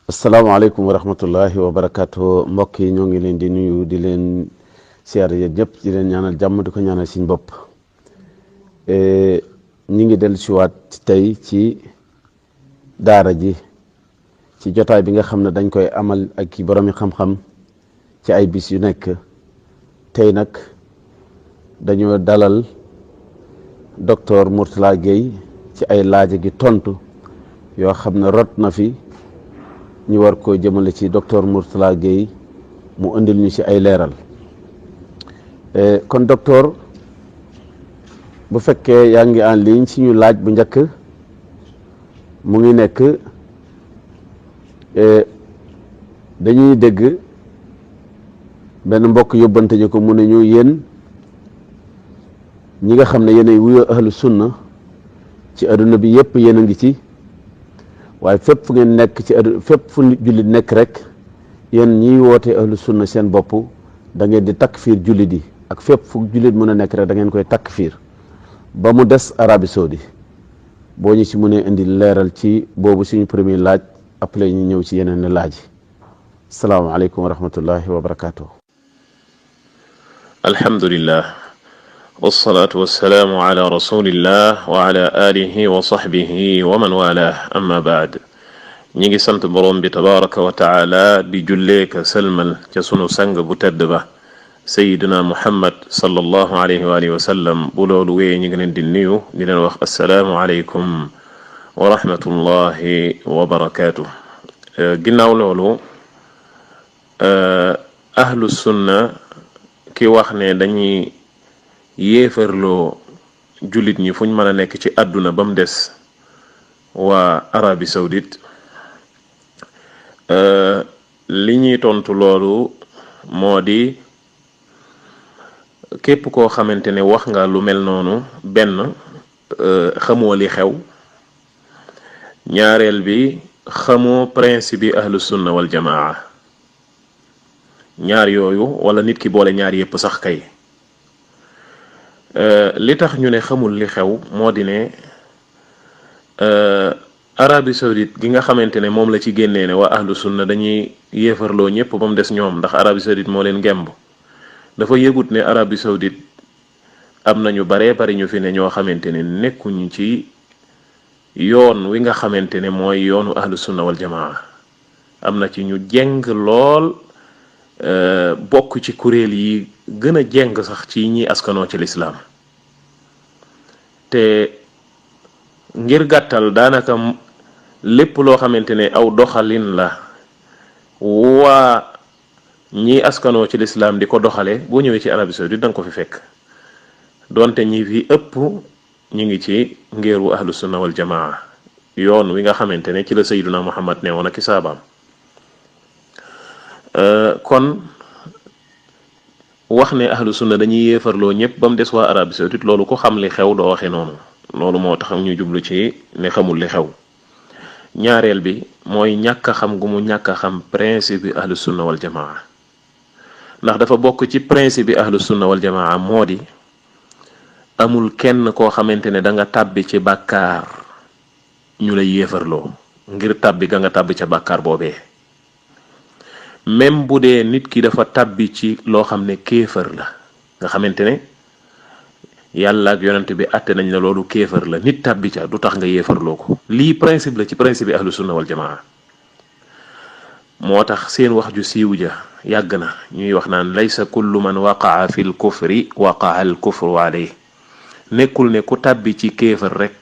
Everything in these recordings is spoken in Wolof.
asalaamaaleykum wa rahmatullahi wa barakaatu mbokk yi ñoo ngi leen di nuyu di leen siyaare yéen ñëpp di leen ñaanal jàmm di ko ñaanal suñ bopp ñi ngi dellu siwaat tey ci daara ji ci jotaay bi nga xam ne dañ koy amal ak ki boroomi xam-xam ci ay bis yu nekk tey nag dañoo dalal docteur Mourtalla Gueye ci ay laaj gi tontu yoo xam ne rot na fi ñu war koo jëmale ci docteur Mourtalla Gueye mu indil ñu ci ay leeral kon docteur bu fekkee yaa ngi en ligne ci ñu laaj bu njëkk mu ngi nekk dañuy dégg benn mbokk yóbbante ñu ko mu ne ñu yéen ñi nga xam ne yéenay wuyoo ahlu sunna ci adduna bi yëpp yéen a ngi ci waaye fépp fu ngeen nekk ci fépp fu jullit nekk rek yéen ñiy woote ahlu sunna seen bopp da ngeen di takfiir jullit yi ak fépp fu jullit mën a nekk rek da ngeen koy takfiir ba mu des Arabie Saoudi boo ñu ci mënee indi leeral ci boobu suñu premier laaj après ñu ñëw ci yeneen laaj yi salaamaaleykum wa rahmatullahi wa barakaatu. alhamdulillah wasalaatu wasalaamu ala rasulillah wa ala alihi wa sahbihi wa man wala amma baad ñi ngi sant borom bi tabaraka wa taala di julleeka sëlmal ca sunu sang bu tedd ba sayidina muhammad sallallahu alayhi wa alihi wa sallam bu loolu wee ñi ngi leen di nuyu di leen wax assalaamu aleykum wa rahmatullahi wa barakaatu. ginnaaw loolu ahlu sunna ki wax ne dañuy yéefarloo jullit ñi fuñ mën a nekk ci àdduna ba mu des waa Arabie Saoudite li ñuy tontu loolu moo di képp koo xamante ne wax nga lu mel noonu benn xamoo li xew ñaareel bi xamoo principe bi ahlu sunna wal jamaa ñaar yooyu wala nit ki boole ñaar yépp sax kay li tax ñu ne xamul li xew moo di ne Arabie Saoudite gi nga xamante ne moom la ci génnee ne waa ahlu sunna dañuy yéefarloo ñëpp ba mu des ñoom ndax Arabie Saoudite moo leen gemb dafa yëgut ne Arabie Saoudite am nañu baree bari ñu fi ne ñoo xamante ne nekkuñu ci yoon wi nga xamante ne mooy yoonu ahlu sunna wal jamaa am na ci ñu jeng lool bokk ci kuréel yi gën a jeng sax ci ñi askanoo ci lislaam te ngir gàttal daanaka lépp loo xamante ne aw doxalin la waa ñi askanoo ci lislaam di ko doxale boo ñëwee ci Arabie Saoudite da nga ko fi fekk donte ñi fi ëpp ñu ngi ci ngéeru ahlu sunna wal jamaa yoon wi nga xamante ne ci la sayyiduna Muhammad ne woon ak saabaam kon wax ne ahlu sunna dañuy yéefarloo ñëpp ba mu des waa Arabie Saoudite loolu ko xam li xew doo waxe noonu loolu moo tax ñu jublu ci ne xamul li xew ñaareel bi mooy ñàkk a xam gu mu ñàkk a xam principe bi ahlu sunna wal jamaa ndax dafa bokk ci principe bi ahlu sunna wal jamaa moo di amul kenn koo xamante ne da nga tàbbi ci bàkkaar ñu lay yéefarloo ngir tàbbi ga nga tàbbi ca bàkkaar boobee même bu dee nit ki dafa tàbbi ci loo xam ne kéefër la nga xamante ne yàlla ak yonent bi àtte nañ ne loolu kéefër la nit tàbbi ca du tax nga yéefarloo ko lii principe la ci principe bi ahlu sunna wal jamaa moo tax seen wax ju siiw ja yàgg na ñuy wax naan laysa kullu man waqaa fi l kufri waqaa al kufru alayhi nekkul ne ku tàbbi ci kéefër rek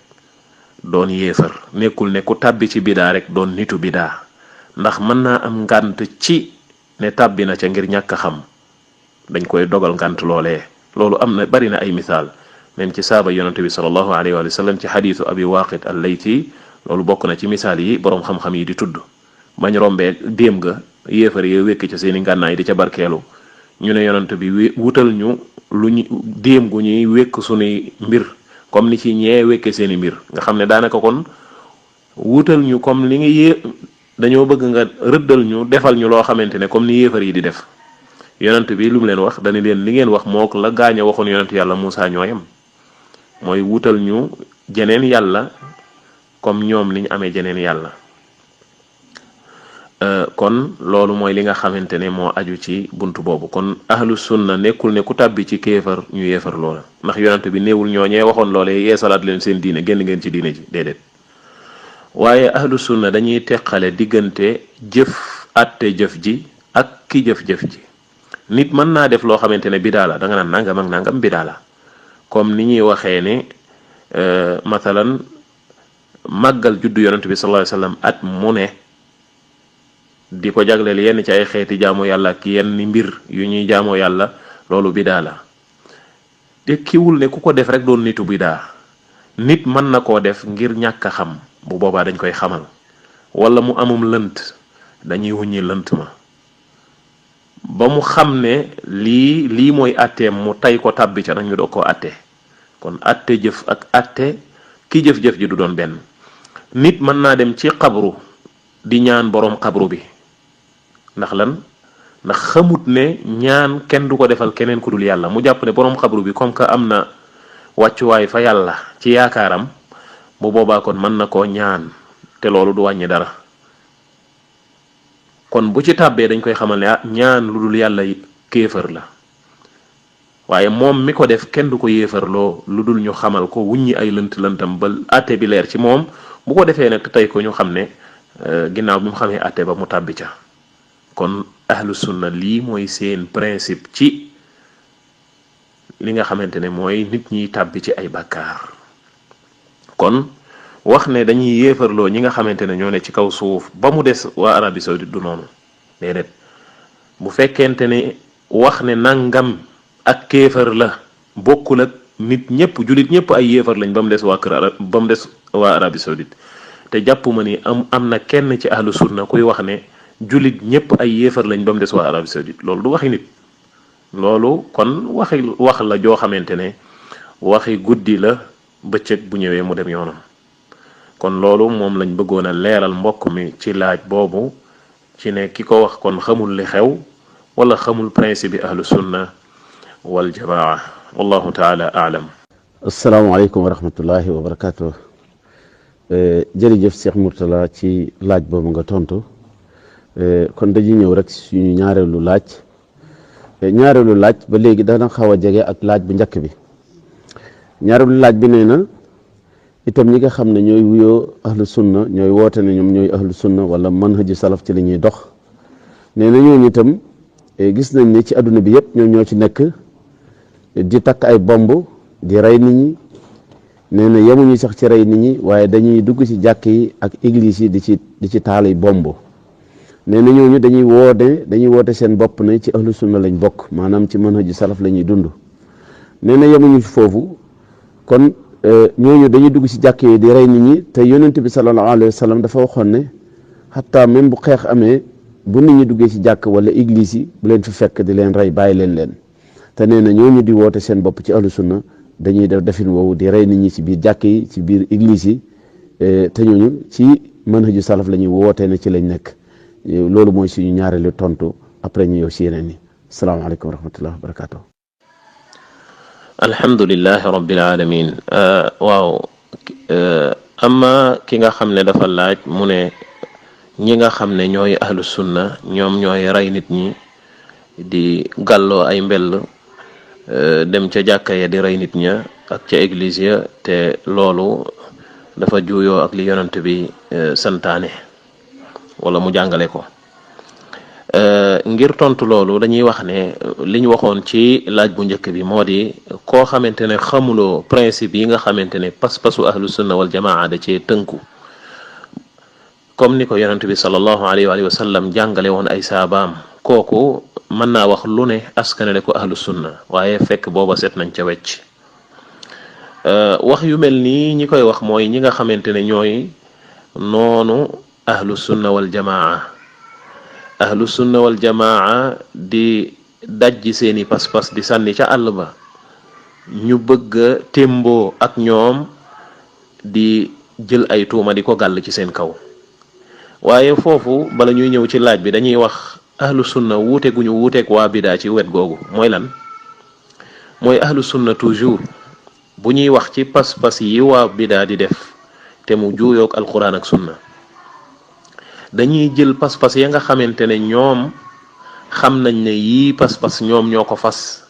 doon yéefër nekkul ne ku tàbbi ci bidaa rek doon nitu bidaa ndax mën naa am ngànt ci ne tàbbi na ca ngir ñàkk a xam dañ koy dogal ngànt loolee loolu am na bari na ay misaal même ci saaba yonente bi sallallahu alayhi wa sallam ci xadiisu abi waqid al layti loolu bokk na ci misaal yi boroom xam-xam yi di tudd bañ rombee déem ga yéefar yi wekk ca seeni ngànnaay di ca barkeelu ñu ne yonente bi wutal ñu lu ñu déem gu ñuy wekk sunuy mbir comme ni ci ñee wekke seeni mbir nga xam ne daanaka kon wutal ñu comme li nga dañoo bëgg nga rëddal ñu defal ñu loo xamante ne comme ni yéefar yi di def yonent bi lu mu leen wax dañu leen li ngeen wax mook la gaañ a waxoon yonent yàlla Muusaa ñooyam mooy wutal ñu jeneen yàlla comme ñoom niñ amee jeneen yàlla kon loolu mooy li nga xamante ne moo aju ci buntu boobu. kon ahlu sunna nekkul ne ku tàbbi ci kéefar ñu yéefar loola, ndax yonent bi néewul ñooñee waxoon loolee yeesalaat leen seen diine génn ngeen ci diine ji, déedéet. waaye ahlu sunna dañuy teqale diggante jëf atte jëf ji ak ki jëf-jëf ji. nit mën naa def loo xamante ne bidaa la, da nga naan nangam ak nangam bidaa la, comme ni ñuy waxee ne mathalan màggal juddu yonent bi sallallahu alayhi wasallam at mu ne di ko jagleel yenn ci ay xeeti jaamu yàlla ak yenn mbir yu ñuy jaamoo yàlla, loolu bidaa la. te kiwul ne ku ko def rek doon nitu bidaa. nit mën na koo def ngir ñàkk a xam, bu boobaa dañ koy xamal, wala mu amum lënt dañuy wuññi lënt ma ba mu xam ne lii mooy atteem, mu tay ko tàbbi ca nag ñu doog koo atte. kon atte jëf ak atte ki jëf-jëf ji du doon benn. nit mën naa dem ci xabru di ñaan boroom xabru bi, ndax lan? ndax xamut ne ñaan kenn du ko defal keneen ku dul yàlla. mu jàpp ne boroom xabru bi comme que am na wàccuwaay fa yàlla ci yaakaaram, bu boobaa kon mën na koo ñaan, te loolu du wàññi dara. kon bu ci tàbbee dañ koy xamal ne ñaan lu dul yàlla kéefër la, waaye moom mi ko def kenn du ko yéefarloo lu dul ñu xamal ko, wuññi ay lënt-lëntam ba àtte bi leer ci moom. bu ko defee nag tey ko ñu xam ne ginnaaw bi mu xamee àtte ba mu tàbbi ca. kon ahlu sunna lii mooy seen principe ci li nga xamante ne mooy nit ñiy tàbbi ci ay bàkkaar. kon wax ne dañuy yéefarloo ñi nga xamante ne ñoo ne ci kaw suuf ba mu des waa Arabie Saoudite du noonu, déedéet. bu fekkente ne wax ne nangam ak kéefar la bokkul ak nit ñëpp, jullit ñëpp ay yéefar lañ ba mu des waa Arabie Saoudite. te jàpp ma ni am na kenn ci ahlu sunna kuy wax ne jullit ñëpp ay yéefar lañ ba mu des waa Arabie Saoudite. loolu du waxi nit, loolu kon wax la joo xamante ne waxi guddi la, bëccëg bu ñëwee mu dem yoonam. kon loolu moom lañ bëggoon a leeral mbokk mi ci laaj boobu, ci ne ki ko wax kon xamul li xew wala xamul principe bi ahlu sunna wal jamaa. wallahu taala aalam. asalaamaaleykum wa rahmatullahi wa barakaatu. jërëjëf Cheikh Mourtala ci laaj boobu nga tontu. kon dañuy ñëw rek suñu ñaareelu laaj ba léegi dana xaw a jege ak laaj bu njëkk bi. ñaareelu laaj bi nee na itam ñi nga xam ne ñooy wuyoo ahlu sunna, ñooy woote ne ñoom ñooy ahlu sunna wala manhaju salaf ci la ñuy dox. nee na ñooñu itam gis nañ ne ci adduna bi yëpp ñoom ñoo ci nekk di takk ay bomb di rey nit ñi. nee na yemuñu sax ci rey nit ñi, waaye dañuy dugg ci jàkk yi ak église yi di ci taal ay bomb. nee na ñooñu dañuy woote seen bopp ne ci ahlu sunna lañ bokk, maanaam ci manhaju salaf la ñuy dund. nee na yemuñu foofu, kon ñooñu dañuy dugg ci jàkk yi di rey nit ñi, te yonent bi sallallahu alayhi wa sallam dafa waxoon ne xataa même bu xeex amee, bu nit ñi duggee ci jàkk wala église yi bu leen fi fekk di leen rey, bàyyi leen. te nee na ñooñu di woote seen bopp ci ahlu sunna dañuy def defin woowu di rey nit ñi ci biir jàkk yi, ci biir église yi, te ñooñu ci manhaju salaf la ñuy wootee ne ci lañ nekk. loolu mooy suñu ñaareelu tontu, après ñu yow si yeneen ni. asalaamaaleykum wa rahmatullahi wa barakatuh. alhamdulillahi rabbil alamin. waaw, amma ki nga xam ne dafa laaj mu ne ñi nga xam ne ñooy ahlu sunna ñoom ñooy rey nit ñi di gàlloo ay mbell, dem ca jàkka ya di rey nit ña ak ca église ya, te loolu dafa juuyoo ak li yonent bi santaane wala mu jàngale ko. ngir tontu loolu dañuy wax ne li ñu waxoon ci laaj bu njëkk bi moo di koo xamante ne xamuloo principe yi nga xamante ne pas-pasu ahlu sunna wal jamaa da cee tënku, comme ni ko yonent bi sallallahu alayhi wa sallam jàngale woon ay saabaam, kooku mën naa wax lu ne askanale ko ahlu sunna, waaye fekk booba set nañ ca wecc. wax yu mel nii ñi koy wax mooy ñi nga xamante ne ñooy noonu ahlu sunna wal jamaa. ahlu sunna wal jamaa di dajji seeni pas-pas di sànni ca àll ba, ñu bëgg a témboo ak ñoom di jël ay tuuma di ko gàll ci seen kaw. waaye foofu bala ñuy ñëw ci laaj bi dañuy wax ahlu sunna wuute gu ñu wuuteeg waa bidaa ci wet googu mooy lan? mooy ahlu sunna toujours bu ñuy wax ci pas-pas yi waa bidaa di def te mu juuyoog alquran ak sunna, dañuy jël pas-pas ya nga xamante ne ñoom xam nañ ne yii pas-pas ñoom ñoo ko fas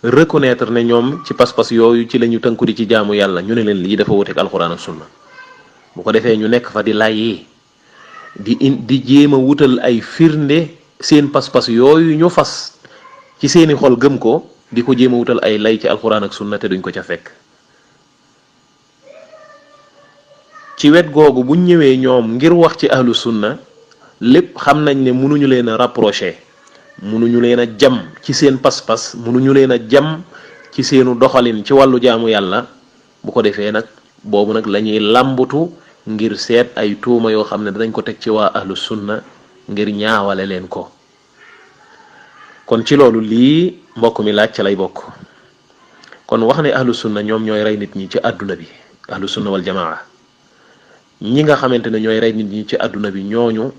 reconnaître ne ñoom ci pas-pas yooyu ci la ñu tënku di ci jaamu yàlla ñu ne leen lii dafa wuteeg alxuraan ak sunna bu ko defee ñu nekk fa di layee di jéem a wutal ay firnde seen pas-pas yooyu ñu fas ci seeni xol gëm ko di ko jéem a wutal ay lay ci alxuraan ak sunna te duñ ko ca fekk. ci wet googu buñ ñëwee ñoom ngir wax ci ahlu sunna lépp xam nañ ne mënuñu leen a rapproché mënuñu leen a jam ci seen pas-pas mënuñu leen a jam ci seenu doxalin ci wàllu jaamu yàlla bu ko defee nag boobu nag la ñuy làmbutu ngir seet ay tuuma yoo xam ne danañ ko teg ci waa ahlu sunna ngir ñaawale leen ko. kon ci loolu lii mbokk mi laaj ca lay bokk kon wax ne ahlu sunna ñoom ñooy rey nit ñi ci àdduna bi ahlu sunna wal jamaa ñi nga xamante ne ñooy rey nit ñi ci àdduna bi ñooñu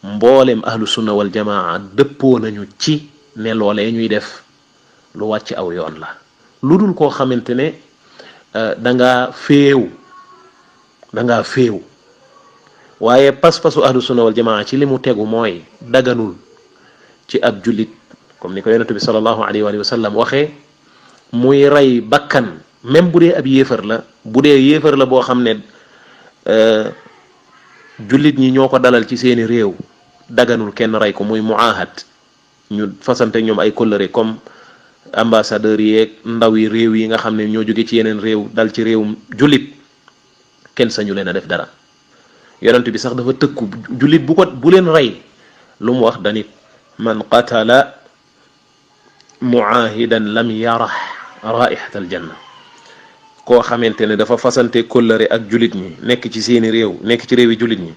mboolem ahlu sunna wal jamaa dëppoo nañu ci ne loolee ñuy def lu wàcc aw yoon la lu dul koo xamante ne dangaa féew waaye pas-pasu ahlu sunna wal jamaa ci li mu tegu mooy daganul ci ab jullit comme ni ko yonent bi sallallahu alayhi wa sallam waxee muy rey bakkan même bu dee ab yéefar la bu dee yéefar la boo xam ne jullit ñi ñoo ko dalal ci seeni réew daganul kenn rey ko muy muahad ñu fasante ñoom ay kóllëre comme ambassadeurs yeeg ndaw yi réew yi nga xam ne ñoo jóge ci yeneen réew dal ci réewum jullit kenn sañu leen a def dara yonent bi sax dafa tëkku jullit bu leen rey lu mu wax danit man qatala muahidan lam yarah raihat al janna koo xamante ne dafa fasante kóllëre ak jullit ñi nekk ci seeni réew nekk ci réewi jullit ñi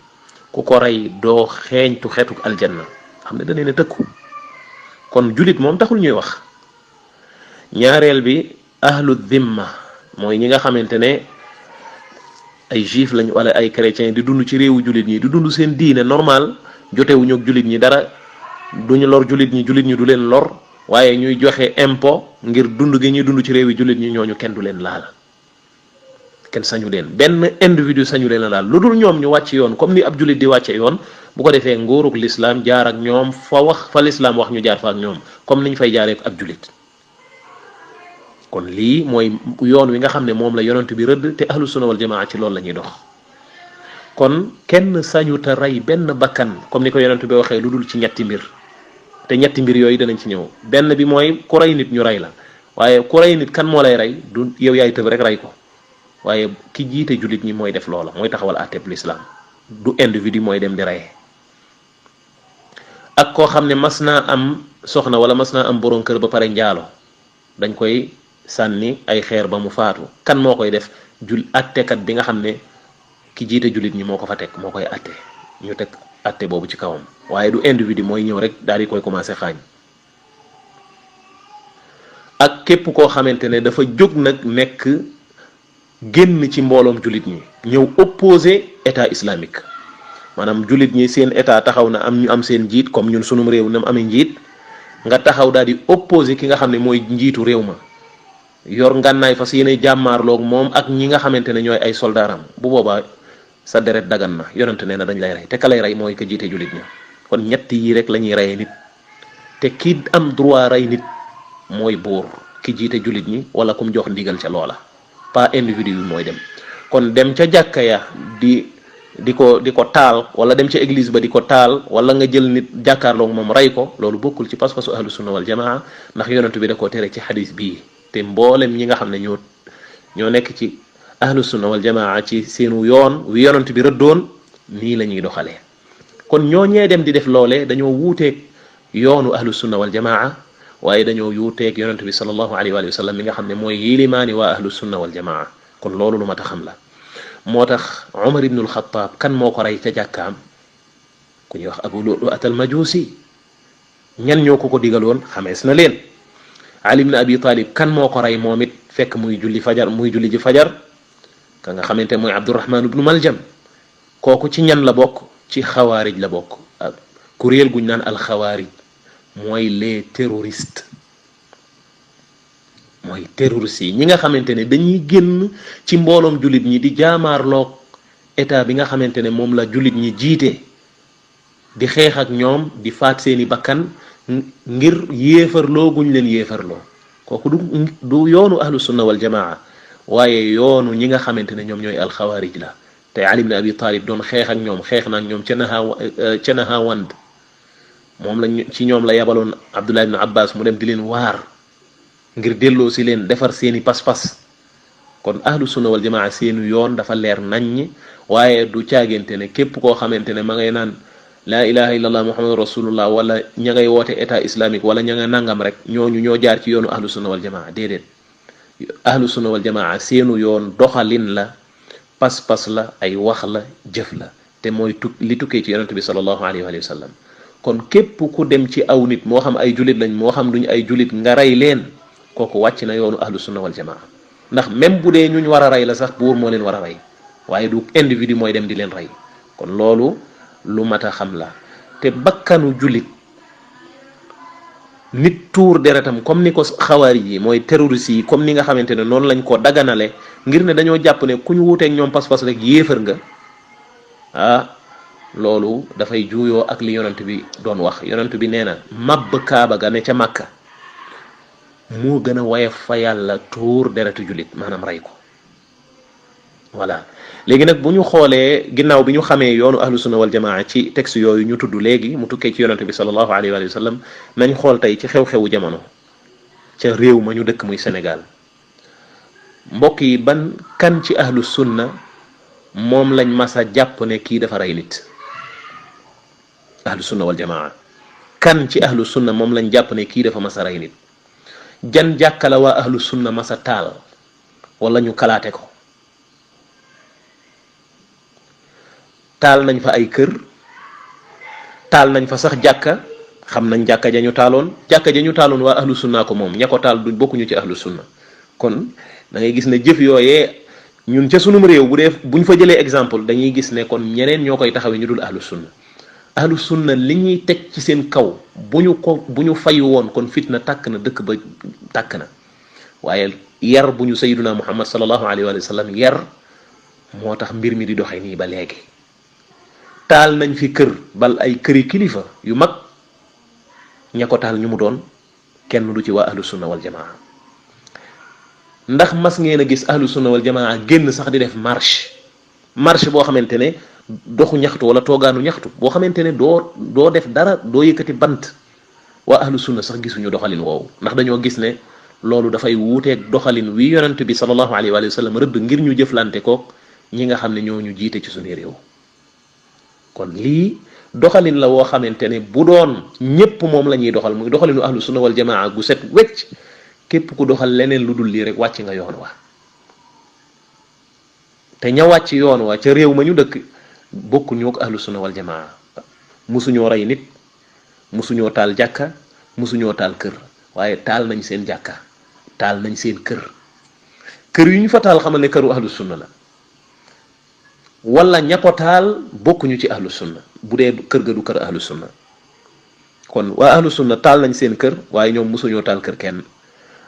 ku ko rey doo xeeñtu xetuk aljanna xam ne dañu ne tëkku kon jullit moom taxul ñuy wax. ñaareel bi ahlu dhimma mooy ñi nga xamante ne ay juif lañ wala ay chrétien di dund ci réewu jullit ñi di dund seen diine normal jotewuñu ak jullit ñi dara duñu lor jullit ñi du leen lor waaye ñuy joxe impôt ngir dund gi ñuy dund ci réewi jullit ñi ñooñu kenn du leen laal kenn sañu leen benn individu sañu leen a laal lu dul ñoom ñu wàcc yoon comme ni ab jullit di wàcce yoon bu ko defee nguurug lislaam jaar ak ñoom fa lislaam wax ñu jaar fa ak ñoom comme niñ fay jaaree ab jullit. kon lii mooy yoon wi nga xam ne moom la yonent bi rëdd te ahlu sunna wal jamaa ci loolu la ñuy dox kon kenn sañu te rey benn bakkan comme ni ko yonent bi waxee lu dul ci ñetti mbir te ñetti mbir yooyu danañ ci ñëw benn bi mooy ku rey nit ñu rey la waaye ku rey nit kan moo lay rey du yow yaay tëb rek rey ko waaye ki jiite jullit ñi mooy def loola mooy taxawal àtteb lislaam du individu mooy dem di rey ak koo xam ne mas naa am soxna wala mas naa am borom kër ba pare njaalo dañ koy sànni ay xeer ba mu faatu kan moo koy def attekat bi nga xam ne ki jiite jullit ñi moo ko fa teg moo koy atte ñu teg atte boobu ci kawam waaye du individu mooy ñëw rek daal di koy commencé xaañ ak képp koo xamante ne dafa jóg nag nekk génn ci mbooloom jullit ñi ñëw opposé état islamique maanaam jullit ñi seen état taxaw na am ñu am seen njiit comme ñun sunum réew nam amee njiit nga taxaw daal di opposé ki nga xam ne mooy njiitu réew ma yor ngànnaay fas yéene jàmmaarloog moom ak ñi nga xamante ne ñooy ay soldaaram bu boobaa sa deret dagan na yonente nee na dañ lay rey te ka lay rey mooy ko jiite jullit ñi kon ñett yi rek la ñuy reyee nit te ki am droit rey nit mooy buur ki jiite jullit ñi wala kum jox ndigal ca loola pas individu bi mooy dem kon dem ca jàkka ya di ko taal wala dem ca église ba di ko taal wala nga jël nit jàkkaarloog moom rey ko loolu bokkul ci pas-pasu ahlu sunna wal jamaa ndax yonentu bi da koo tere ci xadis bii te mboolem ñi nga xam ne ñoo nekk ci ahlu sunna wal jamaa ci seenu yoon wi yonent bi rëddoon nii la ñuy doxalee kon ñoo ñee dem di def loolee dañoo wuuteeg yoonu ahlu sunna wal jamaa waaye dañoo wuuteeg yonent bi sallallahu alayhi wa sallam mi nga xam ne mooy yilimaani waa ahlu sunna wal jamaa kon loolu lu mat a xam la moo tax Umar ibnul Xattaab kan moo ko rey ca jàkkaam ku ñuy wax Abu Lu'lu'at al Majusi ñan ñoo ko digaloon xamees na leen Ali ibn Abi Talib kan moo ko rey moom it fekk muy julli ji fajar ka nga xamante mooy Abdurrahman ibnu Maljam kooku ci ñan la bokk ci xawaarij la bokk ak kuréel guñ naan alxawaarij mooy les terroristes yi ñi nga xamante ne dañuy génn ci mbooloom jullit ñi di jaamaarloog état bi nga xamante ne moom la jullit ñi jiite di xeex ak ñoom di faat seeni bakkan ngir yéefarloo guñ leen yéefarloo kooku du yoonu ahlu sunna wal jamaa waaye yoonu ñi nga xamante ne ñoom ñooy alxawaarij la te Ali ibn Abi Talib doon xeex ak ñoom xeex na ak ñoom ca Nahawand moom lañ ci ñoom la yabaloon Abdullah ibn Abbas mu dem di leen waar ngir delloo si leen defar seeni pas-pas kon ahlu sunna wal jamaa seenu yoon dafa leer naññ waaye du caagante ne képp koo xamante ne ma ngay naan laa ilaha illallah muhammadu rasulullah wala ña ngay woote état islamique wala ña nga nangam rek ñooñu ñoo jaar ci yoonu ahlu sunna wal jamaa déedéet ahlu sunna wal jamaa seenu yoon doxalin la pas-pas la ay wax la jëf la te mooy li tukkee ci yonente bi sallallahu alayhi wa sallam kon képp ku dem ci aw nit moo xam ay julit lañ moo xam duñ ay julit nga rey leen kooku wàcc na yoonu ahlu sunna wal jamaa ndax même bu dee ñuñ war a rey la sax buur moo leen war a rey waaye du individu mooy dem di leen rey kon loolu lu mat a xam la te bakkanu julit nit tuur deretam comme ni ko xawaari yi mooy terroriste yi comme ni nga xamante ne noonu lañ ko daganale ngir ne dañoo jàpp ne ku ñu wuuteeg ñoom pas-pas rek yéefar nga loolu dafay juuyoo ak li yonent bi doon wax yonent bi nee na mabb kaaba ga ne ca Makka moo gën a woyof fa yàlla tuur deretu julit maanaam rey ko voilà léegi nag bu ñu xoolee ginnaaw bi ñu xamee yoonu ahlu sunna wal jamaa ci texte yooyu ñu tudd léegi mu tukkee ci yonente bi sallallahu alayhi wa sallam nañ xool tey ci xew-xewu jamono ca réew ma ñu dëkk muy Sénégal mbokk yi ban kan ci ahlu sunna moom lañ masa jàpp ne kii dafa rey nit ahlu sunna wal jamaa kan ci ahlu sunna moom lañ jàpp ne kii dafa masa rey nit jan jàkka la waa ahlu sunna masa taal wala ñu kalaate ko taal nañ fa ay kër taal nañ fa sax jàkka xam nañ jàkka ja ñu taaloon waa ahlu sunna ko moom ña ko taal du bokkuñu ci ahlu sunna kon da ngay gis ne jëf yooyee ñun ca sunum réew buñ fa jëlee exemple dañuy gis ne kon ñeneen ñoo koy taxawee ñu dul ahlu sunna li ñuy teg ci seen kaw bu ñu fayu woon kon fitna tàkk na dëkk ba tàkk na waaye yar bu ñu sayyiduna muhammad sallallahu alayhi wa sallam yar moo tax mbir mi di doxee nii ba léegi taal nañ fi kër bal ay këri kilifa yu mag ña ko taal ñu mu doon kenn du ci waa ahlu sunna wal jamaa ndax mas ngeen a gis ahlu sunna wal jamaa génn sax di def marche boo xamante ne doxu ñaxtu wala toogaanu ñaxtu boo xamante ne doo def dara doo yëkkati bant waa ahlu sunna sax gisuñu doxalin woowu ndax dañoo gis ne loolu dafay wuuteeg doxalin wi yonent bi sallallahu alayhi wa sallam rëdd ngir ñu jëflante kook ñi nga xam ne ñoo ñu jiite ci suñu réew kon lii doxalin la woo xamante ne bu doon ñépp moom la ñuy doxal muy doxalinu ahlu sunna wal jamaa gu set wecc képp ku doxal leneen lu dul lii rek wàcc nga yoon wa te ña wàcc yoon wa ca réew ma ñu dëkk bokkuñu ak ahlu sunna wal jamaa musuñoo rey nit musuñoo taal jàkka musuñoo taal kër waaye taal nañ seen jàkka taal nañ seen kër yu ñu fa taal xamal ne këru ahlu sunna la wala ña ko taal bokkuñu ci ahlu sunna bu dee kër ga du kër ahlu sunna kon waa ahlu sunna taal nañ seen kër waaye ñoom musuñoo taal kër kenn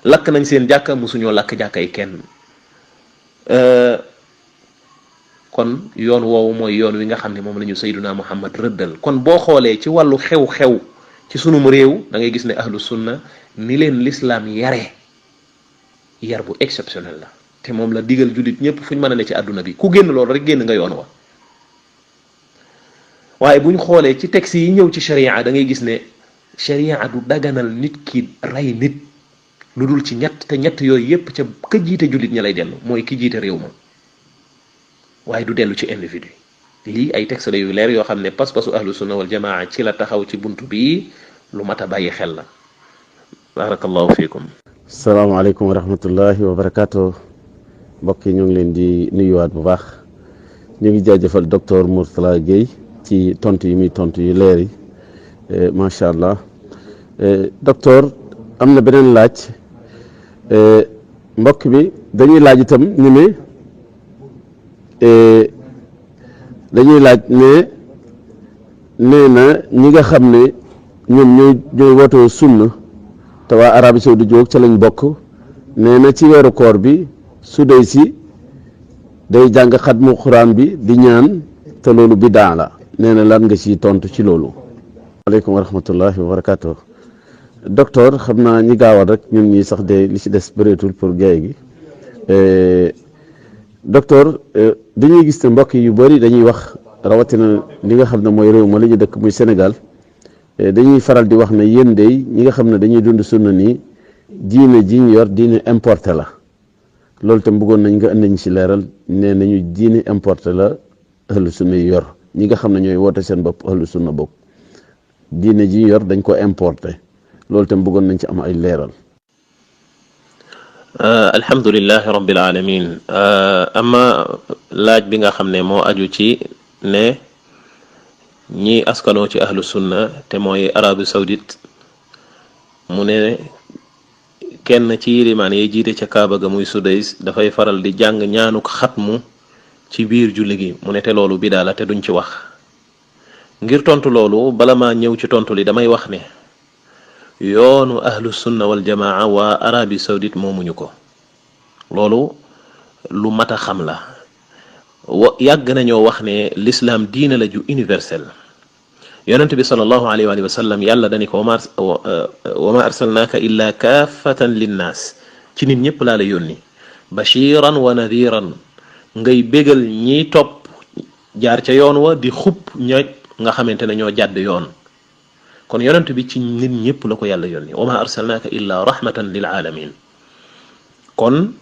lakk nañ seen jàkka musuñoo lakk jàkkay kenn kon yoon woowu mooy yoon wi nga xam ne moom la ñu sayyiduna muhammad rëddal kon boo xoolee ci wàllu xew-xew ci sunum réew da ngay gis ne ahlu sunna ni leen lislaam yare yar bu exceptionnel la te moom la digal jullit ñëpp fu ñu mën a ne ci àdduna bi ku génn loolu rek génn nga yoon wa waaye buñ xoolee ci texte yi ñëw ci sharia da ngay gis ne sharia du daganal nit ki rey nit lu dul ci ñett te ñett yooyu yépp ca ka jiite jullit ña lay dellu mooy ki jiite réew ma waaye du dellu ci individu lii ay texte la yu leer yoo xam ne pas-pasu ahlu sunna wal jamaa ci la taxaw ci buntu bii lu mat a bàyyi xel la barakallahu fiikum salaamaaleykum wa rahmatullahi wa barakaatu mbokk yi ñu ngi leen di nuyuwaat bu baax ñu ngi jaajëfal docteur Mourtala Gueye ci tontu yi muy tontu yu leer yi macha allah docteur am na beneen laaj mbokk bi dañuy laaj itam ñu ne dañuy laaj ne nee na ñi nga xam ne ñoom ñooy wootoo sunna te waa Arabie Saoudite jóg ca lañ bokk nee na ci weeru koor bi su day jàng xatmu xuraan bi di ñaan te loolu bidaa la nee na lan nga ci tontu ci loolu. waaleykum wa rahmatullahi wa barakaatu. docteur xam naa ñi gaawal rek ñun ñi sax de li ci des bëreetul pour gaay gi docteur dañuy gis ne mbokk yu bëri dañuy wax rawatina li nga xam ne mooy réew ma la ñu dëkk muy Sénégal dañuy faral di wax ne yéen de ñi nga xam ne dañuy dund sunna nii diine ji ñu yor diine importé la loolu tam bëggoon nañ nga indi ñu ci leeral nee nañu diine importé la ahlu sunna yi yor ñi nga xam ne ñooy woote seen bopp ahlu sunna bopp diine ji ñu yor dañ ko importé loolu tam bëggoon nañ ci am ay leeral. alhamdulillahi rabbil alamin ama laaj bi nga xam ne moo aju ci ne ñi askanoo ci ahlu sunna te mooy Arabie Saoudite mu ne kenn ci yilimaan yi jiite ca Kaaba ga muy Sudais dafay faral di jàng ñaanuk xatmu ci biir julli gi mu ne te loolu bidaa la te duñ ci wax. ngir tontu loolu bala maa ñëw ci tontu li damay wax ne yoonu ahlu sunna wal jamaa waa Arabie Saoudite moomuñu ko loolu lu mat a xam la yàgg nañoo wax ne l'islam diina la ju universel yonent bi sallallahu alayhi wa sallam yàlla dani ko wa ma arsalnaaka illa kaafatan linnaas ci nit ñëpp laa la yónni bashiran wa nadiran ngay bégal ñiy topp jaar ca yoon wa di xupp ña nga xamante ne ñoo jàdd yoon kon yonent bi ci nit ñëpp la ko yàlla yónni wa ma arsalnaaka illa rahmatan lil alamin kon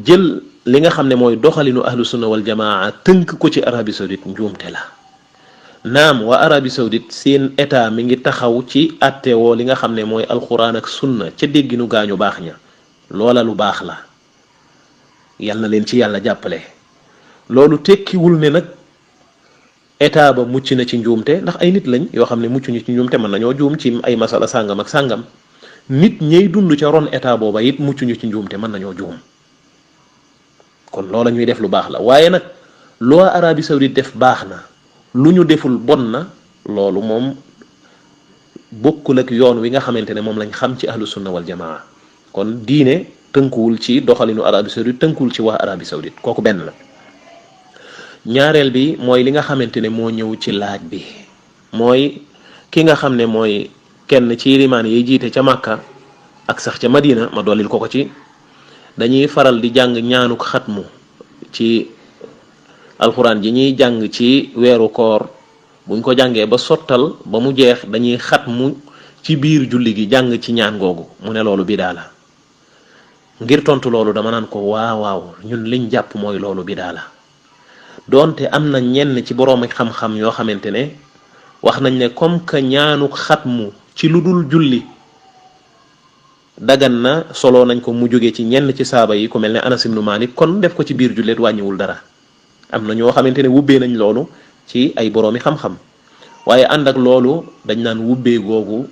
jël li nga xam ne mooy doxalinu ahlu sunna wal jamaa tënk ko ci Arabie Saoudite njuumte la naam waa Arabie Saoudite seen état mi ngi taxaw ci attewoo li nga xam ne mooy alquran ak sunna ca dégginu gaañu baax ña loola lu baax la yal na leen ci yàlla jàppale loolu tekkiwul ne nag état ba mucc na ci njuumte ndax ay nit lañ yoo xam ne mucc ñu ci njuumte mën nañoo juum ci ay masala sàngam ak sàngam nit ñey dund ca ron état booba it mucc ñu ci njuumte mën nañoo juum kon loola ñuy def lu baax la waaye nag lu waa Arabie Saoudite def baax na lu ñu deful bon na loolu moom bokkul ak yoon wi nga xamante ne moom lañ xam ci ahlu sunna wal jamaa kon diine tënkuwul ci doxalinu Arabie Saoudite tënkuwul ci waa Arabie Saoudite kooku benn la ñaareel bi mooy li nga xamante ne moo ñëw ci laaj bi mooy ki nga xam ne mooy kenn ci limaan yi jiite ca Makka ak sax ca Madina ma dollil ko ci dañuy faral di jàng ñaanuk xatmu ci alxuraan ji ñuy jàng ci weeru koor buñ ko jàngee ba sottal ba mu jeex dañuy xatmu ci biir julli gi jàng ci ñaan googu mu ne loolu bidaa la ngir tontu loolu dama naan ko waaw ñun liñ jàpp mooy loolu bidaa la doonte am na ñenn ci boroomi xam-xam yoo xamante ne wax nañ ne comme que ñaanuk xatmu ci lu dul julli dagan na solo nañ ko mu jóge ci ñenn ci saaba yi ku mel ne Anas ibnu Malik kon def ko ci biir julleet wàññiwul dara am na ñoo xamante ne wubbee nañ loolu ci ay boroomi xam-xam waaye ànd ak loolu dañ naan wubbee googu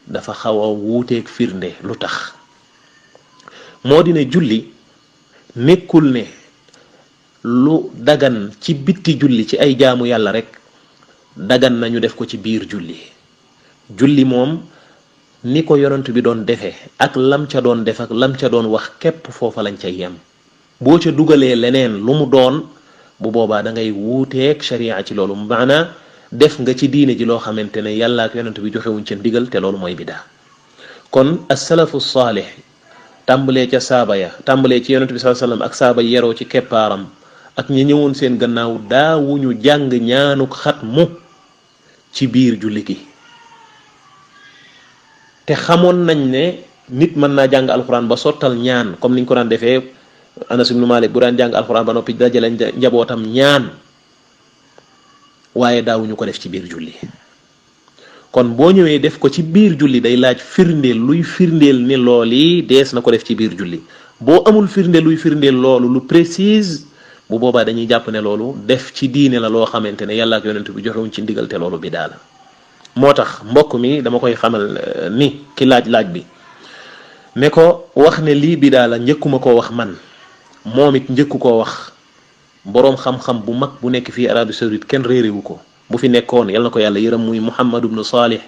dafa xaw a wuuteeg firnde lu tax moo di ne julli nekkul ne lu dagan ci bitti julli ci ay jaamu yàlla rek dagan nañu def ko ci biir julli moom ni ko yonent bi doon defee ak lam ca doon def ak lam ca doon wax képp foofa lañ ca yem boo ca dugalee leneen lu mu doon bu boobaa da ngay wuuteeg sharia ci loolu maanaa def nga ci diine ji loo xamante ne yàlla ak yonent bi joxewuñ ca ndigal te loolu mooy bidaa kon as-salafu saalih tàmbalee ca saaba ya tàmbalee ci yonent bi sallallahu alayhi wasallam ak saaba yeroo ci keppaaram ak ñi ñëwoon seen gannaaw daawuñu jàng ñaanuk xatmu ci biir julli gi te xamoon nañ ne nit mën naa jàng alxuraan ba sottal ñaan comme niñ ko daan defee Anas ibnu Malik bu daan jàng alxuraan ba noppi dajale njabootam ñaan waaye daawuñu ko def ci biir julli kon boo ñëwee def ko ci biir julli day laaj firndeel luy firndeel ni lool yi dees na ko def ci biir julli boo amul firndeel luy firndeel loolu lu précise bu boobaa dañuy jàpp ne loolu def ci diine la loo xamante ne yàlla ak yonent bi joxewuñ ci ndigal te loolu bidaa la moo tax mbokk mi dama koy xamal ni ki laaj bi ne ko wax ne lii bidaa la njëkkuma koo wax man moom it njëkku koo wax boroom xam-xam bu mag bu nekk fii Arabie Saoudite kenn réeréwu ko bu fi nekkoon yal na ko yàlla yërëm muy Muhammad ibnu Salih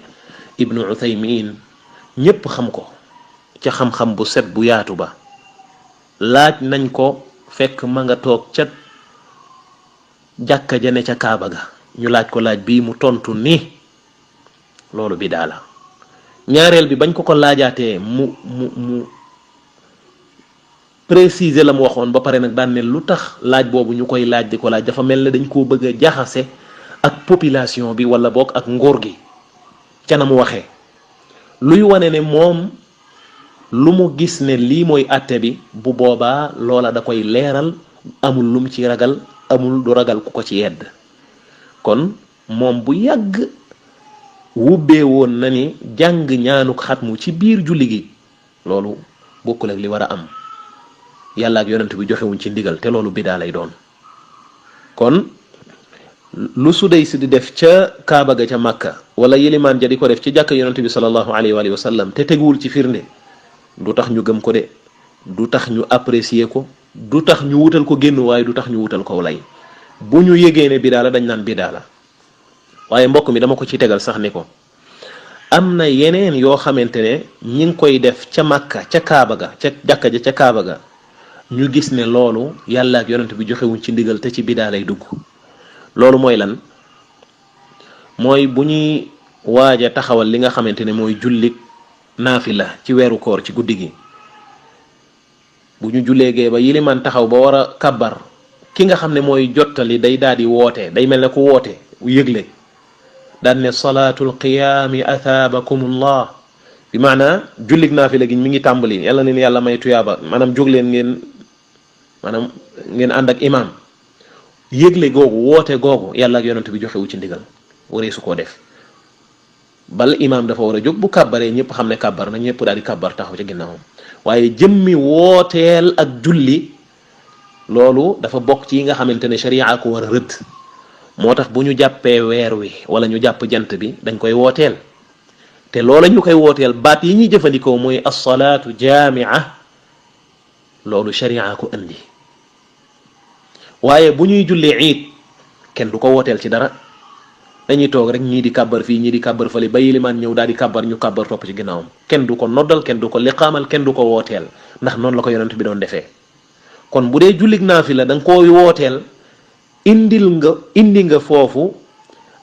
ibnu Uthaymin ñépp xam ko ca xam-xam bu set bu yaatu ba laaj nañ ko fekk ma nga toog ca jàkka ja ne ca kaaba ga ñu laaj ko laaj bii mu tontu ni loolu bidaa la. ñaareel bi bañ ko laajaatee mu préciser la mu waxoon ba pare nag daan ne lu tax laaj boobu ñu koy laaj di ko laaj dafa mel ne dañ koo bëgg a jaxase ak population bi wala boog ak nguur gi ca na mu waxee luy wane ne moom lu mu gis ne lii mooy àtte bi bu boobaa loola da koy leeral amul lum ci ragal amul du ragal ku ko ci yedd kon moom bu yàgg wubbee woon na ni jàng ñaanuk xatmu ci biir julli gi loolu bokkul ak li war a am yàlla ak yonent bi joxewuñ ci ndigal te loolu bidaa lay doon. kon lu Sudaysi di def ca Kaaba ga ca Makka wala yilimaan ja di ko def ci jàkka yonent bi sallallahu alayhi wa sallam te teguwul ci firnde du tax ñu gëm ko de, du tax ñu apprécier ko, du tax ñu wutal ko génn waaye du tax ñu wutal ko lay. bu ñu yégee ne bidaa la dañ naan bidaa la. waaye mbokk mi dama ko ci tegal sax ni ko am na yeneen yoo xamante ne ñi ngi koy def ca Makka ca Kaaba ga ca jàkka ja ca Kaaba ga ñu gis ne loolu yàlla ak yonent bi joxewuñ ci ndigal te ci bidaa lay dugg. loolu mooy lan? mooy bu ñuy waaj a taxawal li nga xamante ne mooy jullik naafila ci weeru koor ci guddi gi, bu ñu julleegee ba yilimaan taxaw ba war a kabbar, ki nga xam ne mooy jottali day daal di woote, day mel ne ku woote yëgle daan ne salaatul qiyaami athaabakumullah, bi maanaa jullik naafila gi mi ngi tàmbali, yàlla leen yàlla may tuyaaba, maanaam jóg leen ngeen ànd ak imaam. yëgle googu woote googu yàlla ak yonent bi joxewu ci ndigal, waree su koo def. bal imaam dafa war a jóg bu kàbbaree ñëpp xam ne kàbbar na, ñëpp daal di kàbbar taxaw ci ginnaawam. waaye jëmmi wooteel ak julli loolu dafa bokk ci yi nga xamante ne sharia ko war a rëdd. moo tax bu ñu jàppee weer wi wala ñu jàpp jant bi dañ koy wooteel, te loola ñu koy wooteel baat yi ñuy jëfandikoo mooy as-salaatu jaamia, loolu sharia ko indi. waaye bu ñuy julli iid kenn du ko wooteel ci dara, dañuy toog rek ñii di kàbbar fii ñii di kàbbar fële ba yilimaan ñëw daal di kàbbar ñu kàbbar topp ci ginnaawam. kenn du ko noddal, kenn du ko liqaamal, kenn du ko wooteel, ndax noonu la ko yonent bi doon defee. kon bu dee jullig naafila da nga koo wooteel, indi nga foofu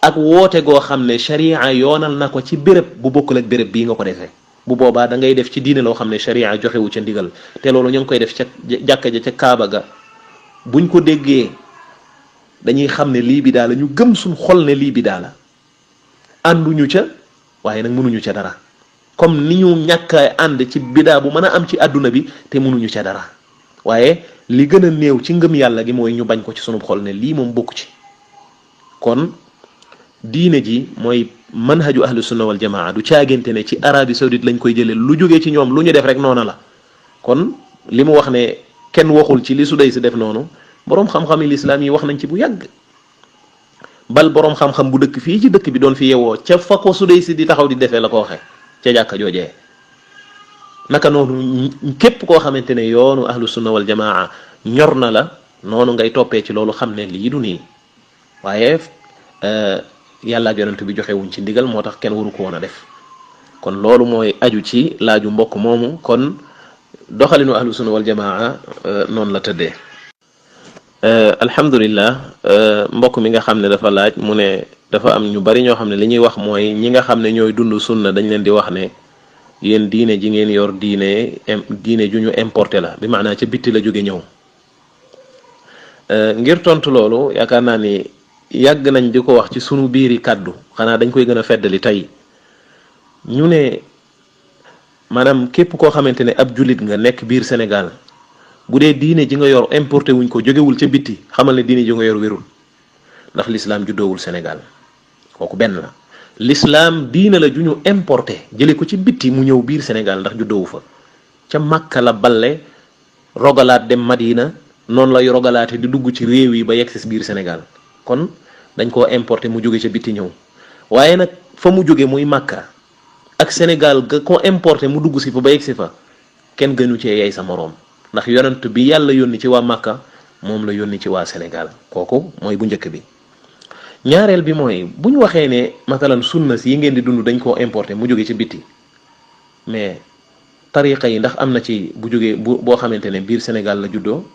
ak woote goo xam ne sharia yoonal na ko ci béréb bu bokkul ak béréb bii nga ko defee. bu boobaa da ngay def ci diine loo xam ne sharia joxewu ca ndigal, te loolu ñu ngi koy def ca jàkka ja ca Kaaba ga. buñ ko déggee dañuy xam ne lii bidaa la, ñu gëm suñ xol ne lii bidaa la, ànduñu ca waaye nag mënuñu ca dara, comme ni ñu ñàkk a ànd ci bidaa bu mën a am ci àdduna bi te mënuñu ca dara. waaye li gën a néew ci ngëm yàlla gi mooy ñu bañ ko ci sunu xol ne lii moom bokku ci. kon diine ji mooy manhaju ahlu sunna wal jamaa, du caagante ne ci Arabie Saoudite lañ koy jëlee, lu jógee ci ñoom lu ñu def rek noona la. kon li mu wax ne kenn waxul ci li Sudaysi def noonu, boroom xam-xam yi lislaam yi wax nañ ci bu yàgg. bal boroom xam-xam bu dëkk fii ci dëkk bi doon fi yewoo ca fa ko Sudaysi di taxaw di defee la ko waxe ca jàkka joojee. naka noonu képp koo xamante ne yoonu ahlu sunna wal jamaa ñor na la, noonu ngay toppee ci loolu xam ne lii du nii. waaye yàlla ak yonent bi joxewuñ ci ndigal, moo tax kenn waru ko woon a def. kon loolu mooy aju ci laaju mbokk moomu. kon doxalinu ahlu sunna wal jamaa noonu la tëddee. alhamdulillah, mbokk mi nga xam ne dafa laaj mu ne dafa am ñu bari ñoo xam ne li ñuy wax mooy ñi nga xam ne ñooy dund sunna dañ leen di wax ne yéen diine ji ngeen yor diine ju ñu importé la, bi maanaa ca bitti la jóge ñëw. ngir tontu loolu yaakaar naa ni yàgg nañ di ko wax ci sunu biiri kàddu, xanaa dañ koy gën a feddali tey. ñu ne maanaam képp koo xamante ne ab jullit nga nekk biir Sénégal, bu dee diine ji nga yor importé wuñ ko, jógewul ca bitti, xamal ne diine ji nga yor wérul, ndax l'islam juddoowul Sénégal. kooku benn la. l'islam diine la ju ñu importé jële ko ci bitti mu ñëw biir Sénégal, ndax juddoowu fa. ca Makka la balle rogalaat dem Madina, noonu lay rogalaate di dugg ci réew yi ba yegg si biir Sénégal. kon dañ koo importé mu jóge ca bitti ñëw. waaye nag fa mu jóge muy Makka ak Sénégal ga ko importé mu dugg si fa ba yegg si fa, kenn gënu cee yey sa moroom, ndax yonent bi yàlla yónni ci waa Makka moom la yónni ci waa Sénégal. kooku mooy bu njëkk bi. ñaareel bi mooy bu ñu waxee ne matalan sunna si yi ngeen di dund dañ koo importé mu jóge ci bitti, mais tariqa yi ndax am na ci bu jógee boo xamante ne biir Sénégal la juddoo?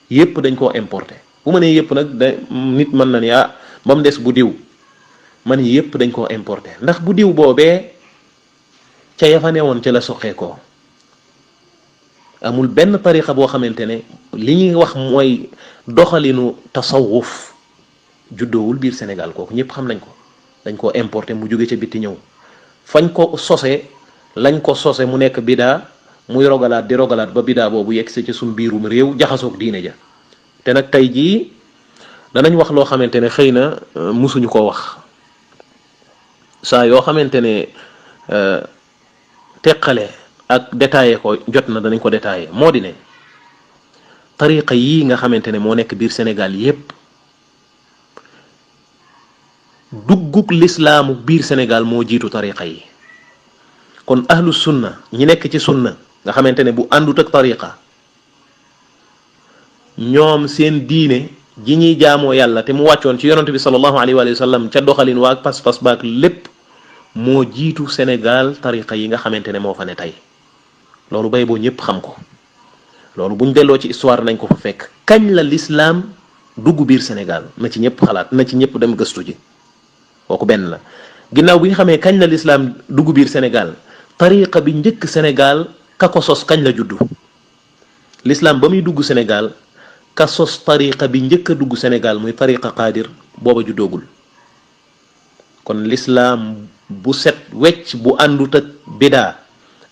yépp dañ koo importé. bu ma nee yëpp nag nit mën na ni ba mu des bu diw man yëpp dañ koo importé ndax bu diw boobee ca ya fa newoon ca la soqee ko amul benn tariqa boo xamante ne li ñuy wax mooy doxalinu tasawuf juddoowul biir Sénégal kooku ñëpp xam nañ ko dañ koo importé mu jóge ca bitti ñëw fañ ko sose lañ ko sose mu nekk bidaa muy rogalaat di rogalaat ba bidaa boobu yegg ci suñ biirum réew jaxasoog diine ja te nag tey jii danañ wax loo xamante ne xëy na musuñu ko wax saa yoo xamante ne teqale ak détaillé ko jot na danañ ko détaillé moo di ne tariqa yii nga xamante ne moo nekk biir Sénégal yépp duggug lislaamu biir Sénégal moo jiitu tariqa yi kon ahlu sunna ñi nekk ci sunna nga xamante ne bu àndut ak tariqa ñoom seen diine ji ñuy jaamoo yàlla te mu wàccoon ci yonent bi sallallahu alayhi wa sallam ca doxalin waak pas-pas baak lépp moo jiitu Sénégal tariqa yi nga xamante ne moo fa ne tey loolu bay boo ñëpp xam ko loolu buñ delloo ci histoire nañ ko fa fekk kañ la lislaam dugg biir Sénégal na ci ñëpp xalaat na ci ñëpp dem gëstu ji kooku benn la ginnaaw bi nga xamee kañ la lislaam dugg biir Sénégal tariqa bi njëkk Sénégal ka ko sos kañ la juddu lislaam ba muy dugg Sénégal ka sos tariqa bi njëkk a dugg Sénégal muy tariqa qaadir booba juddoogul kon lislaam bu set wecc bu àndut ak bidaa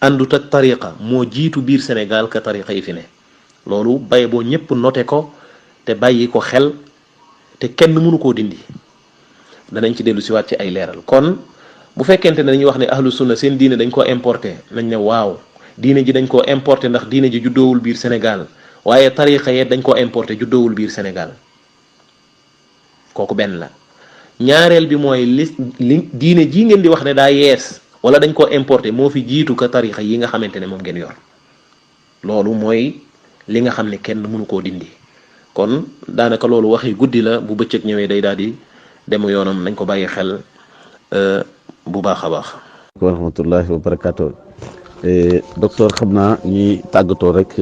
àndut ak tariqa moo jiitu biir Sénégal ka tariqa yi fi ne loolu bay boo ñëpp noté ko te bàyyi ko xel te kenn mënu koo dindi danañ ci dellu siwaat ci ay leeral kon bu fekkente ne dañuy wax ne ahlu sunna seen diine dañ koo importé nañ ne waaw diine ji dañ koo importé ndax diine ji juddoowul biir Sénégal waaye tariqa yee dañ koo importé juddoowul biir Sénégal kooku benn la ñaareel bi mooy li diine jii ngeen di wax ne daa yees wala dañ koo importé moo fi jiitu ka tariqa yi nga xamante ne moom ngeen yor loolu mooy li nga xam ne kenn mënu koo dindi kon daanaka loolu waxi guddi la bu bëccëg ñëwee day daal di dem yoonam nañ ko bàyyi xel bu baax a baax. wa rahmatullahi wa barakaatu docteur xam naa ñuy tàggatoo rek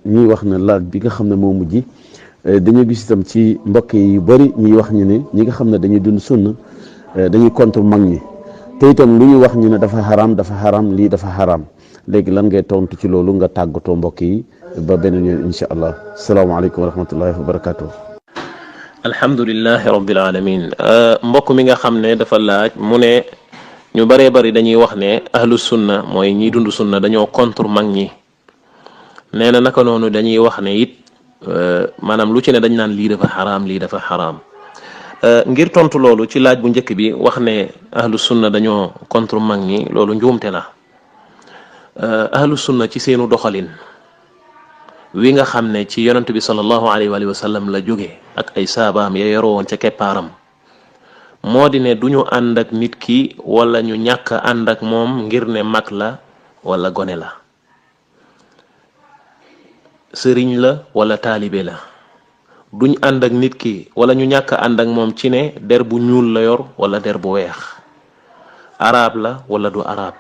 ñuy wax ne laaj bi nga xam ne moo mujj dañoo gis itam ci mbokk yi bari ñuy wax ñu ne ñi nga xam ne dañuy dund sunna dañuy contre mag ñi te itam lu ñuy wax ñu ne dafa xaraam lii dafa xaraam léegi lan ngay tontu ci loolu nga tàggatoo mbokk yi ba beneen yoon incha allah salaamaaleykum wa rahmatullahi wa barakaatu. alhamdulillahi rabbil alamin mbokk mi nga xam ne dafa laaj mu ne ñu baree bari dañuy wax ne ahlu sunna mooy ñiy dund sunna dañoo contre mag ñi nee na naka noonu dañuy wax ne it maanaam lu ci ne dañ naan lii dafa xaraam ngir tontu loolu ci laaj bu njëkk bi wax ne ahlu sunna dañoo contre mag ñi loolu njuumte la ahlu sunna ci seenu doxalin wi nga xam ne ci yonent bi sallallahu alayhi wa sallam la jóge ak ay saabaam ya yoroo woon ca keppaaram moo di ne du ñu ànd ak nit ki wala ñu ñàkk ànd ak moom ngir ne mag la wala gone la sëriñ la wala taalibe la duñ ànd ak nit ki wala ñu ñàkk ànd ak moom ci ne der bu ñuul la yor wala der bu weex arab la wala du arab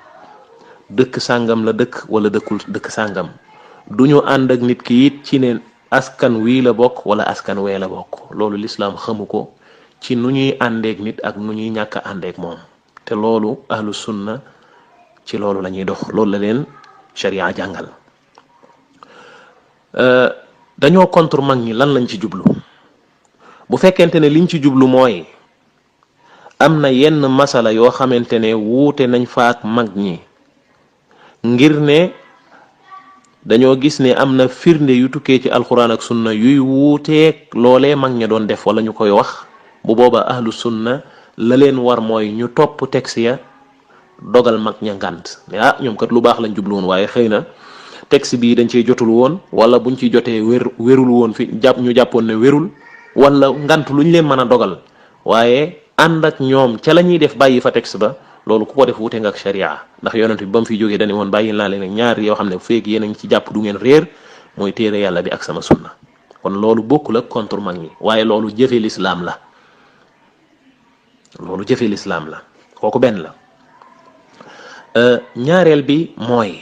dëkk sàngam la dëkk wala dëkkul dëkk sàngam duñu ànd ak nit ki it ci ne askan wii la bokk wala askan wee la bokk loolu lislaam xamu ko ci nu ñuy àndeek nit ak nu ñuy ñàkk àndeek moom te loolu ahlu sunna ci loolu la ñuy dox loolu la leen sharia jàngal dañoo contre mag ñi lan lañ ci jublu bu fekkente ne liñ ci jublu mooy am na yenn masala yoo xamante ne wuute nañ faak mag ñi ngir ne dañoo gis ne am na firnde yu tukkee ci alquran ak sunna yuy wuuteeg loolee mag ña doon def wala ñu koy wax bu booba ahlu sunna la leen war mooy ñu topp texte ya dogal mag ña ngànt ñoom kat lu baax lañ jublu woon waaye xëy na texte bii dañ cee jotul woon wala buñ ci jotee wérul woon fi ñu jàppoon ne wérul wala ngant luñ leen mën a dogal waaye ànd ak ñoom ca la ñuy def bàyyi fa texte ba loolu ku ko def wute nga ak sharia ndax yonent bi ba mu fi jógee dañu woon bàyyi naa leen ak ñaar yoo xam ne feeg yéen a ngi ci jàpp du ngeen réer mooy téere yàlla bi ak sama sunna kon loolu bokkul ak contre mag ñi waaye loolu jëfe lislaam la kooku benn la ñaareel bi mooy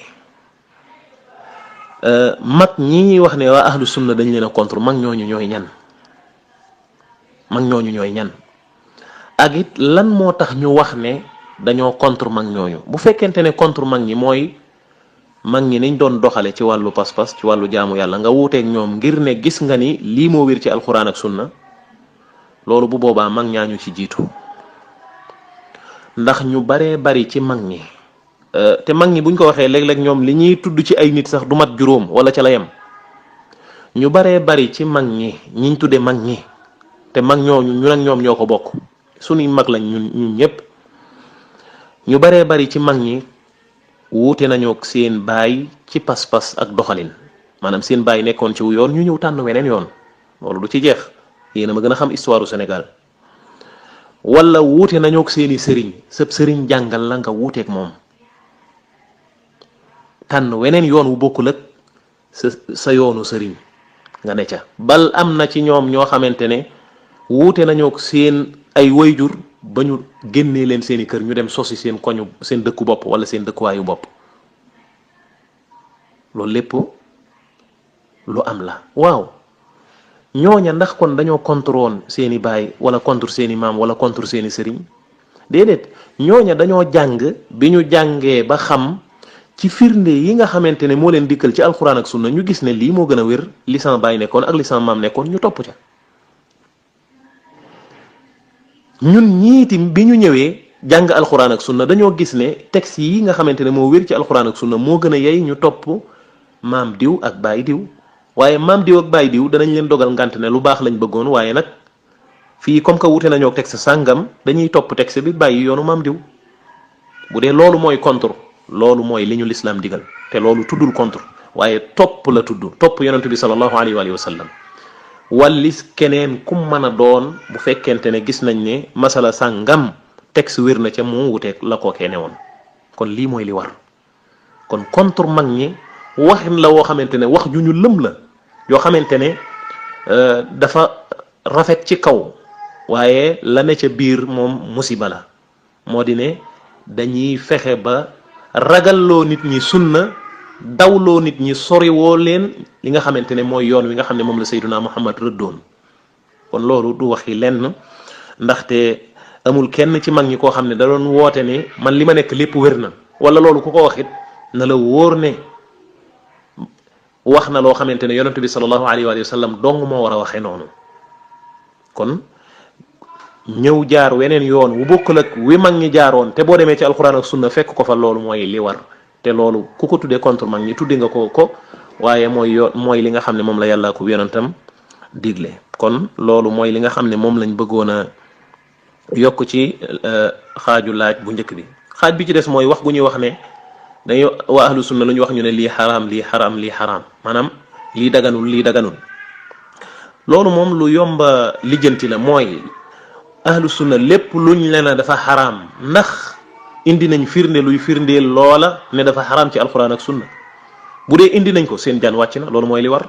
mag ñi ñuy wax ne waa ahlu sunna dañ leen a contre mag ñooñu ñooy ñan mag ñooñu ñooy ñan ak it lan moo tax ñu wax ne dañoo contre mag ñooñu. Bu fekkente ne contre mag ñi mooy mag ñi niñ doon doxale ci wàllu pas-pas ci wàllu jaamu yàlla nga wuuteeg ñoom ngir ne gis nga ni lii moo wér ci alquran ak sunna, loolu bu boobaa mag ñaañu ci jiitu. ndax ñu baree bari ci mag ñi te mag ñi buñ ko waxee léeg-léeg ñoom li ñuy tudd ci ay nit sax du mat juróom wala ca la yem. ñu baree bari ci mag ñi ñiñ tudde mag ñi te mag ñooñu ñun ak ñoom ñoo ko bokk, suñuy mag lañ ñun ñëpp. ñu baree bari ci mag ñi wuute nañu ak seen baay ci pas-pas ak doxalin, maanaam seen baay nekkoon ci wu yoon ñu ñëw tànn weneen yoon. loolu du ci jeex, yéen a ma gën a xam histoire du Sénégal. wala wuute nañu ak seeni sëriñ, sëb sëriñ jàngal la nga wuuteeg moom tànn weneen yoon wu bokkul ak sa yoonu sëriñ nga ne ca. bal am na ci ñoom ñoo xamante ne wuute nañu ak seen ay wayjur ba ñu génnee leen seeni kër ñu dem sosi seen koñu seen dëkku bopp wala seen dëkkuwaayu bopp. loolu lépp lu am la. waaw ñooña ndax kon dañoo contre woon seeni baay wala contre seeni maam wala contre seeni sëriñ? déedéet, ñooña dañoo jàng, bi ñu jàngee ba xam ci firnde yi nga xamante ne moo leen dikkal ci alxuraan ak sunna, ñu gis ne lii moo gën a wér li sama baay nekkoon ak li sama maam nekkoon, ñu topp ca. ñun ñiitim bi ñu ñëwee jàng alxuraan ak sunna dañoo gis ne texte yi nga xamante ne moo wér ci alxuraan ak sunna moo gën a yey ñu topp maam diw ak baay diw. waaye maam diw ak baay diw danañ leen dogal ngant ne lu baax lañ bëggoon, waaye nag fii comme que wute nañoo texte sàngam dañuy topp texte bi bàyyi yoonu maam diw. bu dee loolu mooy contre, loolu mooy li ñu lislaam digal, te loolu tuddul contre waaye topp la tudd, topp yonent bi sallallahu alayhi wa sallam. wallis keneen kum mën a doon bu fekkente ne gis nañ ne masala sàngam texte wér na ca mu wuteeg la ko kene woon. kon lii mooy li war. kon contre mag ñi waxin la woo xamante ne wax ju ñu lëm la, yoo xamante ne dafa rafet ci kaw waaye la ne ca biir moom musiba la. moo di ne dañuy fexe ba ragalloo nit ñi sunna, dawloo nit ñi soriwoo leen li nga xamante ne mooy yoon wi nga xam ne moom la Sayyiduna Muhammad rëddoon. kon loolu du waxi lenn, ndaxte amul kenn ci mag ñi koo xam ne da doon woote ne man li ma nekk lépp wér na, wala loolu ku ko waxit na la wóor ne wax na loo xamante ne yonent bi sallallahu alayhi wa sallam dong moo war a waxee noonu. kon ñëw jaar weneen yoon wu bokkul ak wi mag ñi jaaroon te boo demee ci alquran ak sunna fekk ko fa, loolu mooy li war. te loolu ku ko tuddee contre mag ñi tudde nga ko waaye mooy li nga xam ne moom la yàlla ko yonentam digle. kon loolu mooy li nga xam ne moom lañ bëggoon a yokk ci xaaju laaj bu njëkk bi. xaaj bi ci des mooy wax gu ñuy wax ne dañuy waa ahlu sunna lu ñu wax ñu ne lii xaraam lii xaraam lii xaraam, maanaam lii daganul lii daganul. loolu moom lu yomba lijjanti la. mooy ahlu sunna lépp luñ leen dafa xaraam, ndax indi nañ firnde luy firndeel loola ne dafa xaraam ci alquran ak sunna? bu dee indi nañ ko, seen jaan wàcc na. loolu mooy li war.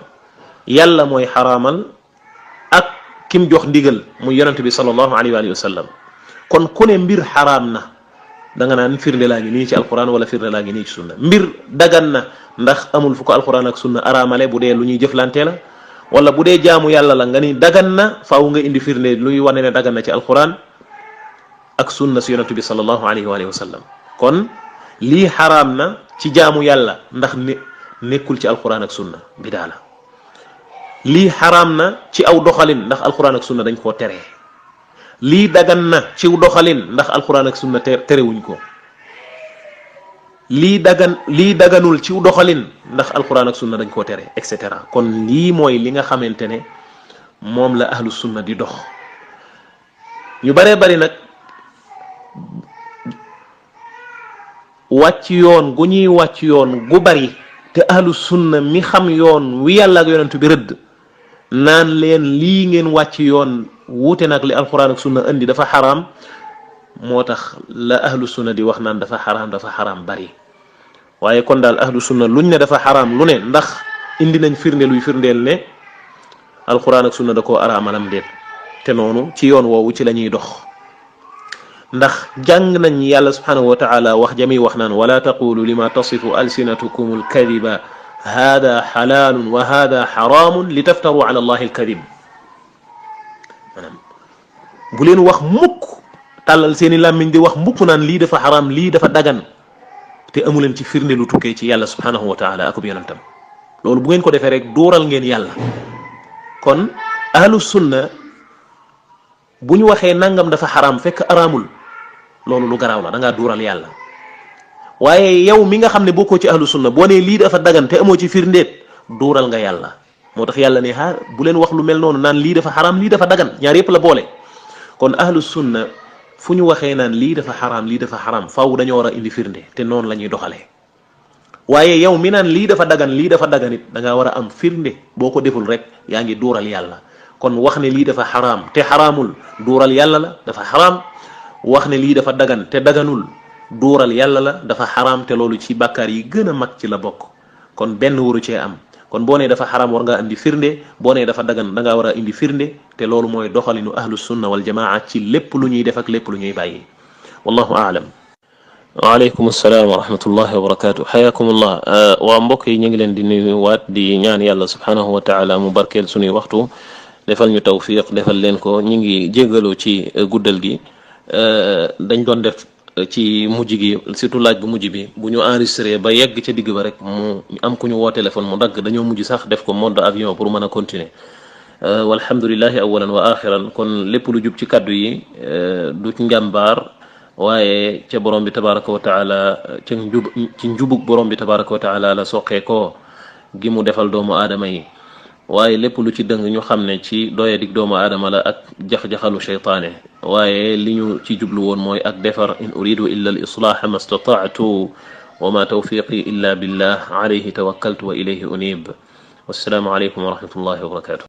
yàlla mooy xaraamal ak kim jox ndigal muy yonent bi sallallahu alayhi wa sallam. kon ku ne mbir xaraam na da nga naan firnde laa ngi nii ci alquran wala firnde laa ngi nii ci sunna. mbir dagan na ndax amul fu ko alquran ak sunna araamale bu dee lu ñuy jëflante la, wala bu dee jaamu yàlla la nga ni dagan na faaw nga indi firnde luy wane ne dagan na ci alquran ak sunna si yonent bi sallallahu alayhi wa sallam. kon lii xaraam na ci jaamu yàlla ndax nekkul ci alquran ak sunna, bidaa la. lii xaraam na ci aw doxalin ndax alquran ak sunna dañ koo tere. lii dagan na ci doxalin ndax alquran ak sunna terewuñ ko. lii daganul ci doxalin ndax alquran ak sunna dañ koo tere, et cetera. kon lii mooy li nga xamante ne moom la ahlu sunna di dox. ñu baree bari nag wàcc yoon gu ñuy wàcc yoon gu bari te ahlu sunna mi xam yoon wi yàlla ak yonent bi rëdd naan leen lii ngeen wàcc yoon wuute nag li alquran ak sunna indi dafa xaraam, moo tax la ahlu sunna di wax naan dafa xaraam bari. waaye kon daal ahlu sunna luñ ne dafa xaraam lu ne ndax indi nañ firnde luy firndeel ne alquran ak sunna da koo araamalam déet. te noonu ci yoon woowu ci la ñuy dox, ndax jàng nañ yàlla subhanahu wa taala wax jami wax naan wala taqulu lima tasifu alsinatukum alkadiba hada xalaalun wa hada xaraamun li taftaru ala allahi alkadib. maanaam bu leen wax mukk tàllal seeni làmmiñ di wax mukk naan lii dafa xaraam lii dafa dagan te amu leen ci firnde lu tukkee ci yàlla subhanahu wa taala akub yonentam loolu bu ngeen ko defee rek dóoral ngeen yàlla. kon ahlu sunna bu ñu waxee nangam dafa xaraam fekk araamul loolu lu garaaw la da ngaa dóoral yàlla. waaye yow mi nga xam ne bokkoo ci ahlu sunna boo nee lii dafa dagan te amoo ci firndeet dóoral nga yàlla. moo tax yàlla ne bu leen wax lu mel noonu naan lii dafa xaraam lii dafa dagan ñaar yëpp la boole. kon ahlu sunna fu ñu waxee naan lii dafa xaraam lii dafa xaraam faaw dañoo war a indi firnde te noonu la ñuy doxalee. waaye yow mi naan lii dafa dagan lii dafa dagan it da ngaa war a am firnde boo ko deful rek yaa ngi duural yàlla. kon wax ne lii dafa xaraam te xaraamul duural yàlla la dafa xaraam wax ne lii dafa dagan te daganul duural yàlla la dafa xaraam te loolu ci bàkkaar yi gën a mag ci la bokk. kon benn waru cee am kon boo nee dafa xaraam war ngaa indi firnde boo nee dafa dagan da ngaa war a indi firnde te loolu mooy doxalinu ahlu sunna wal jamaa ci lépp lu ñuy def ak lépp lu ñuy bàyyi. wallahu aalam. waaleykum salaam wa rahmatullahi wa barakaatu xayaakumullah. waa mbokk yi ñu ngi leen di nuyuwaat di ñaan yàlla subhanahu wa taala mu barkeel suñuy waxtu defal ñu tawfiq defal leen ko ñu ngi jégaloo ci guddal gi dañ doon def ci mujj gi surtout laaj bu mujj bi bu ñu enregistré ba yegg ca digg ba rek mu am ku ñu woo téléphone mu dagg dañoo mujj sax def ko mode avion pour mën a continuer walhamdulillahi awalan wa axiran kon lépp lu jub ci kaddu yi du ci njàmbaar waaye ca borom bi tabaraka wa taala ca ci njubug borom bi tabaraka wa taala la soqee ko gi mu defal doomu aadama yi waaye lépp lu ci dëng ñu xam ne ci doyadig doomu aadama la ak jax-jaxalu sheytaane waaye li ñu ci jublu woon mooy ak defar in uridu illa al islaaha ma stataatu wa ma tawfiqi illa billah alayhi tawakkaltu wa ilayhi unib wassalaamu alaykum wa rahmatullahi wa barakatuh